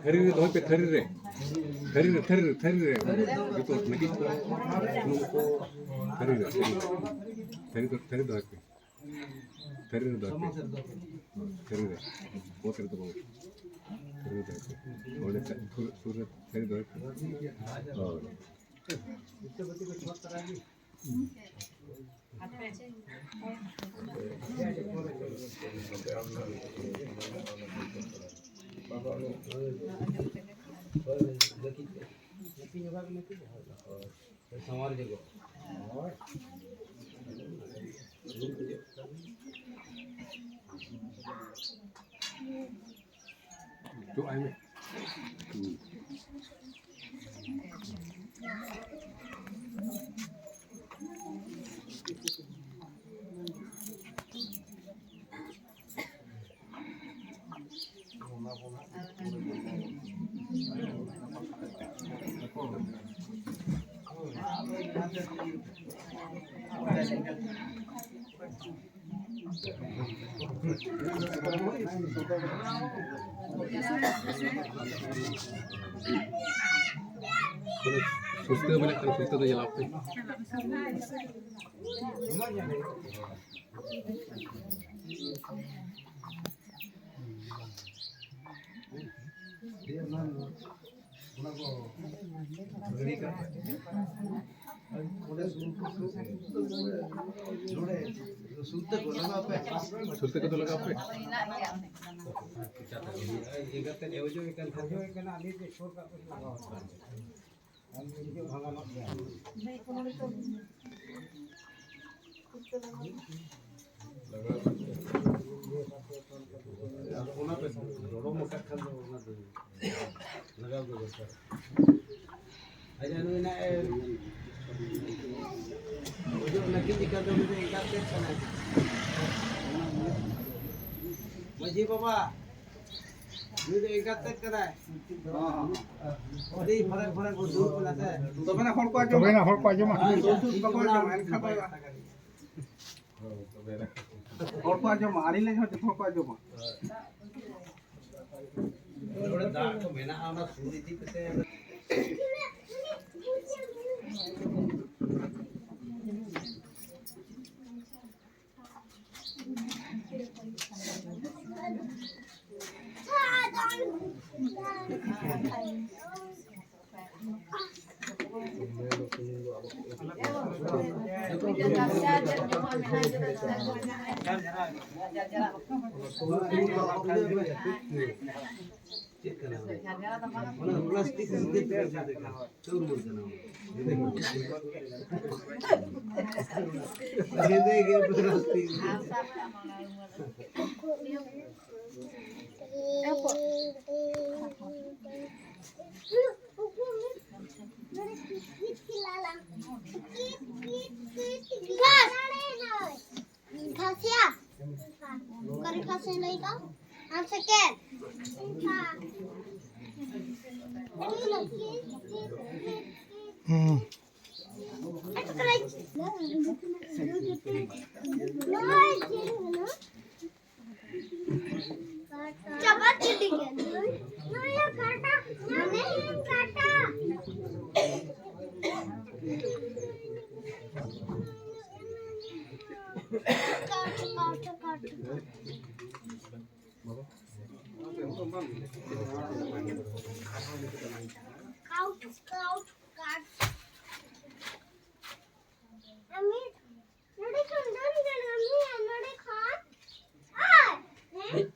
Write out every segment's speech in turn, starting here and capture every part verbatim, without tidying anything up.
ᱛᱷᱟᱹᱨᱤ ᱨᱮ ᱫᱚᱦᱚᱭ ᱯᱮ, ᱛᱷᱟᱹᱨᱤ ᱨᱮ᱾ ᱛᱷᱟᱹᱨᱤ ᱨᱮ, ᱛᱷᱟᱹᱨᱤ ᱨᱮ, ᱛᱷᱟᱹᱨᱤ ᱨᱮ᱾ ᱡᱚᱛᱚ ᱱᱟᱹᱠᱤᱡ ᱠᱚ, ᱥᱩᱱᱩᱢ ᱠᱚ, ᱛᱷᱟᱹᱨᱤ ᱨᱮ, ᱛᱷᱟᱹᱨᱤ ᱨᱮ᱾ ᱛᱷᱟᱹᱨᱤ ᱫᱚ, ᱛᱷᱟᱹᱨᱤ ᱫᱚᱦᱚᱭ ᱯᱮ᱾ ᱛᱷᱟᱹᱨᱤ ᱨᱮ ᱫᱚᱦᱚᱭ ᱯᱮ᱾ ᱛᱷᱟᱹᱨᱤ ᱨᱮ᱾ ᱚᱛ ᱨᱮᱫᱚ ᱵᱟᱝ᱾ ᱛᱷᱟᱹᱨᱤ ᱨᱮ ᱫᱚᱦᱚᱭ ᱯᱮ᱾ ᱚᱸᱰᱮ ᱠᱷᱟᱡ ᱥᱩᱨ, ᱥᱩᱨ ᱨᱮ ᱛᱷᱟᱹᱨᱤ ᱫᱚᱦᱚᱭ ᱯᱮ᱾ ᱦᱳᱭ᱾ ᱥᱩᱥᱛᱟᱹ ᱢᱮᱱᱟᱜ ᱠᱷᱟᱱ ᱥᱩᱥᱛᱟᱹ ᱫᱚ ᱧᱮᱞᱚᱜ ᱯᱮ᱾ ᱚᱱᱟ ᱠᱚ ᱜᱤᱰᱤ ᱠᱟᱛᱮ ᱚᱸᱰᱮ ᱥᱩᱨ ᱠᱚ ᱥᱩᱨ ᱱᱚᱰᱮ ᱥᱩᱨ ᱛᱮ ᱜᱚᱞᱟᱜᱟᱣ ᱯᱮ᱾ ᱥᱩᱨ ᱛᱮ ᱠᱚᱫᱚ ᱞᱟᱜᱟᱣ ᱯᱮ᱾ ᱤᱱᱠᱟᱹ ᱛᱮ ᱮᱣᱡᱚ ᱮᱠᱟᱱ ᱠᱷᱟᱱ ᱫᱚ ᱮᱱᱠᱷᱟᱱ ᱟᱹᱞᱤᱧ ᱫᱚ ᱥᱩᱨ ᱠᱟᱜ ᱠᱚ ᱞᱟᱜᱟᱣ ᱯᱮ᱾ ᱟᱹᱞᱤᱧ ᱫᱚ ᱵᱷᱟᱜᱟᱣ ᱧᱚᱜ ᱜᱮᱭᱟ᱾ ᱟᱫᱚ ᱚᱱᱟ ᱯᱮ ᱞᱚᱲᱚᱢ ᱟᱠᱟᱫ ᱠᱷᱟᱱ ᱫᱚ ᱚᱱᱟ ᱫᱚ ᱞᱟᱜᱟᱣ ᱜᱮ ᱫᱚᱨᱠᱟᱨ᱾ ᱟᱪᱪᱷᱟ, ᱱᱩᱭ ᱱᱟᱜ ᱮ ᱵᱩᱡᱷᱟᱹᱣ ᱱᱟᱹᱠᱤᱱ ᱪᱤᱠᱟᱹ ᱫᱚ ᱩᱱᱤ ᱫᱚ ᱮᱸᱜᱟᱛ ᱛᱮᱫ ᱠᱟᱱᱟᱭ᱾ ᱢᱟᱹᱡᱷᱤ ᱵᱟᱵᱟ, ᱱᱩᱭ ᱫᱚ ᱮᱸᱜᱟᱛ ᱛᱮᱫ ᱠᱟᱱᱟᱭ᱾ ᱟᱹᱰᱤ ᱯᱷᱟᱨᱟᱠ ᱯᱷᱟᱨᱟᱠ ᱠᱚ ᱫᱩᱲᱩᱵ ᱠᱟᱱᱟ ᱥᱮ᱾ ᱛᱚᱵᱮᱱᱟ ᱦᱚᱲ ᱠᱚ ᱟᱸᱡᱚᱢᱟ᱾ ᱛᱚᱵᱮᱱᱟ ᱦᱚᱲ ᱠᱚ ᱟᱸᱡᱚᱢᱟ᱾ ᱦᱮᱸ, ᱥᱩᱨ ᱥᱩᱨ ᱵᱟᱠᱚ ᱟᱸᱡᱚᱢᱟ, ᱮᱱᱠᱷᱟᱱ ᱫᱚ ᱦᱚᱲ ᱠᱚ ᱟᱸᱡᱚᱢᱟ, ᱟᱹᱞᱤᱧ ᱞᱟᱹᱜᱤᱫ ᱦᱚᱸ ᱡᱚᱛᱚ ᱦᱚᱲ ᱠᱚ ᱟᱸᱡᱚᱢᱟ᱾ ᱱᱚᱰᱮ ᱫᱟᱜ ᱠᱚ ᱢᱮᱱᱟᱜᱼᱟ, ᱚᱱᱟ ᱥᱩᱨ ᱤᱫᱤ ᱠᱟᱛᱮ᱾ ᱪᱮᱫ ᱠᱟᱱᱟ? ᱚᱱᱟ ᱯᱞᱟᱥᱴᱤᱠ ᱥᱤᱥᱤ ᱛᱮ ᱪᱮᱫ ᱠᱟᱱᱟ? ᱪᱟᱹᱣ ᱨᱩᱣᱟᱹᱲ ᱠᱟᱱᱟ᱾ ᱦᱮᱸᱫᱮ ᱜᱮ ᱯᱞᱟᱥᱴᱤᱠ᱾ ᱜᱷᱟᱥᱤᱭᱟ᱾ ᱚᱠᱟᱨᱮ ᱜᱷᱟᱥ ᱮ ᱞᱟᱹᱭ ᱠᱟᱜ? ᱟᱢ ᱥᱮᱠᱮᱱᱰ᱾ ᱦᱩᱸ᱾ ᱪᱟᱵᱟ ᱜᱤᱰᱤ ᱠᱮᱫ ᱫᱚᱧ᱾ ᱱᱚᱣᱟ ᱠᱟᱴᱟ, ᱱᱚᱣᱟ ᱠᱟᱴᱟ᱾ ᱠᱟᱴ, ᱠᱟᱴ, ᱠᱟᱴ᱾ ᱠᱟᱴ, ᱠᱟᱴ, ᱠᱟᱴ᱾ ᱟᱢᱤ ᱱᱚᱰᱮ ᱠᱷᱚᱱ ᱫᱚᱱ ᱜᱟᱱᱚᱜᱼᱟ, ᱢᱤᱭᱟ, ᱱᱚᱰᱮ ᱠᱷᱚᱱ᱾ ᱟᱨ, ᱦᱮᱸ?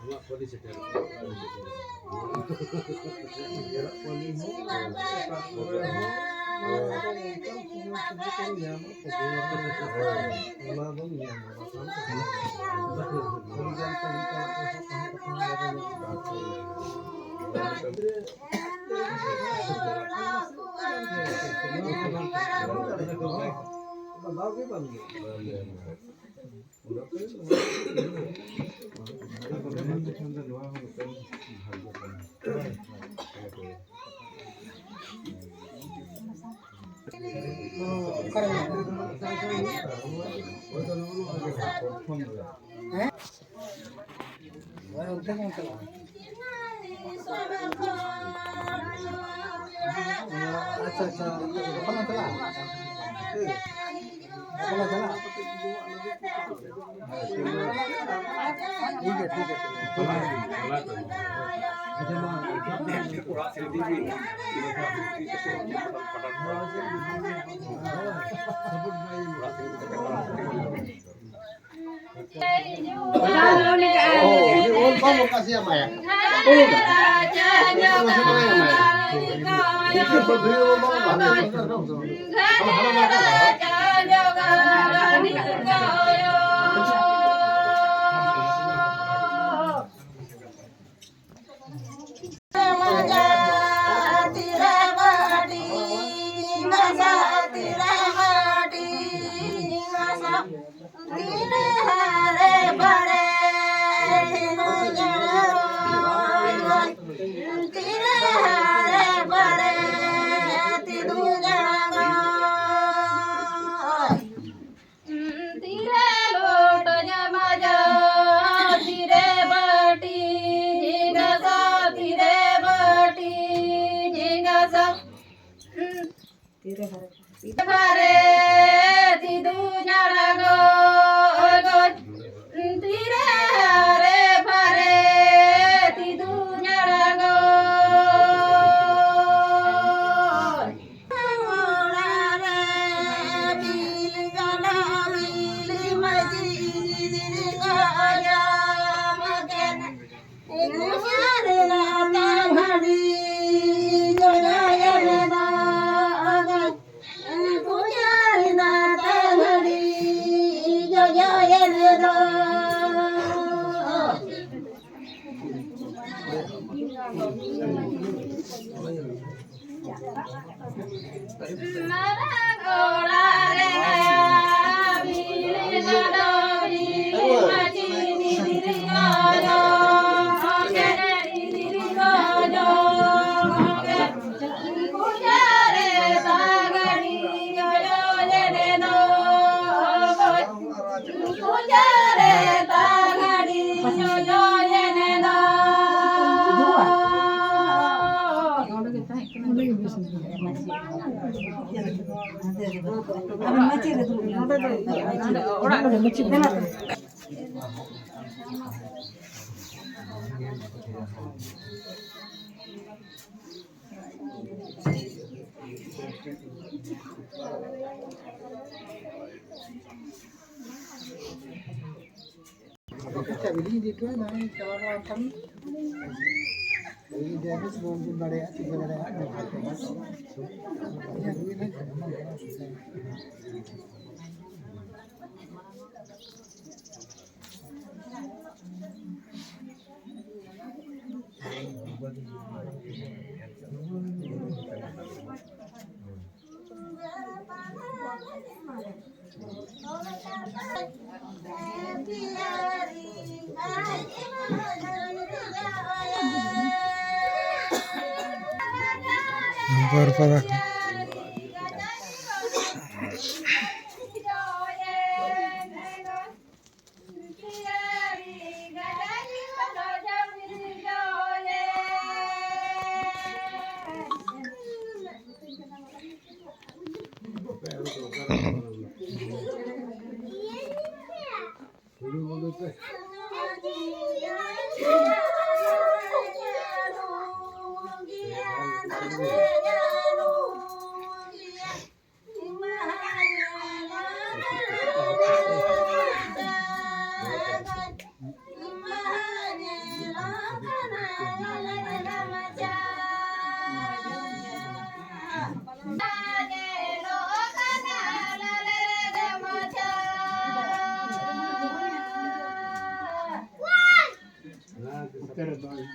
ᱚᱲᱟᱜ ᱯᱟᱹᱞᱤ ᱥᱮᱴᱮᱨᱚᱜ ᱠᱟᱱᱟ᱾ ᱚᱲᱟᱜ ᱯᱟᱹᱞᱤ ᱦᱚᱸ, ᱚᱲᱟᱜ ᱯᱟᱹᱞᱤ ᱦᱚᱸ᱾ ᱚᱱᱟ ᱵᱚᱱ ᱧᱟᱢᱟ, ᱵᱟᱠᱷᱟᱱ ᱫᱚ ᱵᱟᱝ ᱧᱟᱢᱚᱜᱼᱟ᱾ ᱫᱟᱣ ᱜᱮ ᱵᱟᱝ ᱧᱟᱢᱚᱜᱼᱟ᱾ ᱟᱪᱪᱷᱟ, ᱟᱪᱪᱷᱟ, ᱜᱟᱯᱟ ᱞᱟᱝ ᱪᱟᱞᱟᱜᱼᱟ᱾ ᱴᱷᱤᱠ ᱜᱮᱭᱟ᱾ ᱜᱟᱯᱟ ᱞᱟᱝ ᱪᱟᱞᱟᱜᱼᱟ᱾ ᱴᱷᱤᱠ ᱜᱮᱭᱟ, ᱴᱷᱤᱠ ᱜᱮᱭᱟ, ᱴᱷᱤᱠ ᱜᱮᱭᱟ᱾ ᱚᱞ ᱵᱟᱢ ᱚᱠᱟ ᱥᱮᱫ ᱮᱢᱟᱭᱟ? ᱚᱞ ᱫᱟ᱾ ᱚᱠᱟ ᱥᱮᱫ ᱵᱟᱭ ᱮᱢᱟᱭᱟ? ᱵᱷᱤᱛᱤᱨ ᱠᱷᱚᱱ ᱵᱷᱤᱲ ᱚᱞ ᱵᱟᱢ ᱮᱢᱟᱭᱟ᱾ ᱛᱤᱨᱮ ᱞᱚᱴᱟ ᱡᱟᱢᱟᱡᱟ, ᱛᱤᱨᱮ ᱵᱟᱹᱴᱤ ᱡᱷᱤᱸᱜᱟᱹ ᱥᱟ, ᱛᱤᱨᱮ ᱵᱟᱹᱴᱤ ᱡᱷᱤᱸᱜᱟᱹ ᱥᱟ᱾ ᱛᱤᱨᱮ ᱦᱟᱨᱮ ᱯᱷᱟᱨᱮ ᱛᱤᱫᱩ ᱡᱟᱲᱟ ᱜᱚᱭ ᱜᱚᱭ᱾ ᱛᱤᱨᱮ ᱦᱟᱨᱮ ᱯᱷᱟᱨᱮ ᱛᱤᱫᱩ ᱡᱟᱲᱟ ᱜᱚᱭ᱾ ᱚᱲᱟᱜ ᱨᱮ ᱵᱤᱞ ᱜᱟᱰᱟ ᱵᱤᱞ ᱢᱟᱹᱡᱷᱤ ᱜᱟᱭᱟ ᱢᱟᱜᱮ᱾ ᱜᱩᱥᱟᱨ ᱞᱟᱛᱟ ᱜᱷᱟᱹᱲᱤ ᱡᱚᱭᱟ ᱮᱢ ᱫᱟ᱾ ᱢᱟᱨᱟᱝ ᱚᱲᱟᱜ ᱨᱮ ᱵᱤᱞᱤ ᱰᱟᱰᱚᱢᱤ ᱢᱟᱹᱪᱤ ᱫᱤᱨᱤ ᱜᱚᱡᱚ ᱜᱚᱜᱮ ᱫᱤᱨᱤ ᱜᱚᱡᱚ ᱜᱚᱜᱮ ᱯᱩᱡᱟᱹ ᱨᱮ ᱥᱟᱜᱟᱲᱤ ᱜᱚᱡᱚ ᱡᱮᱱᱮ ᱫᱚ ᱜᱚᱡ ᱯᱩᱡᱟᱹ ᱨᱮ ᱥᱟᱜᱟᱲᱤ ᱜᱚᱡᱚ ᱡᱮᱱᱮ ᱫᱚ᱾ ᱵᱟᱨ ᱯᱟᱫᱟ ᱠᱷᱚᱱ᱾ ᱡᱚ᱾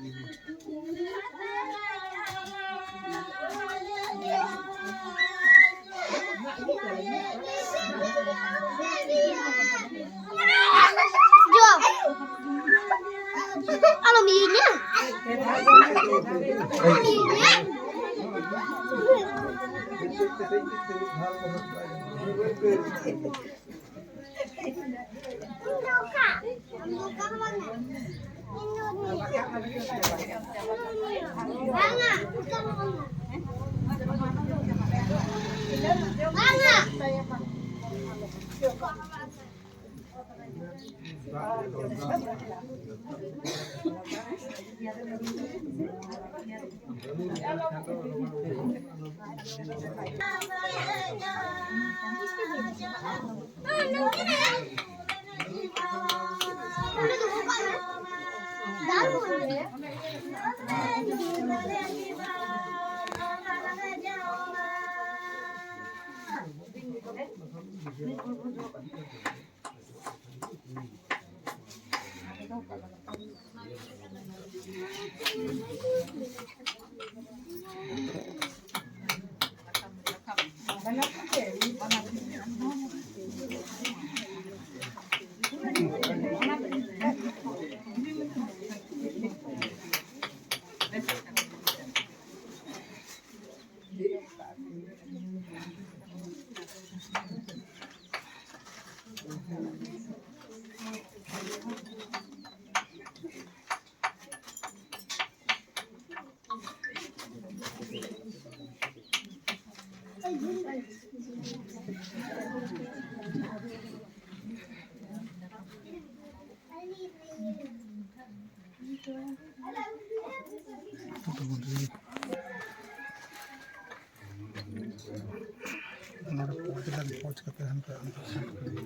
ᱟᱞᱚᱢ ᱤᱭᱟᱹᱧᱟ᱾ ᱟᱞᱚᱢ ᱤᱭᱟᱹᱧᱟ᱾ ᱚᱱᱟ ᱨᱮ ᱯᱳᱡᱽ ᱞᱮᱱ, ᱯᱳᱡᱽ ᱠᱟᱛᱮ ᱦᱟᱱᱛᱮ ᱟᱢ ᱫᱚ ᱥᱮᱱ ᱠᱟᱱᱟ᱾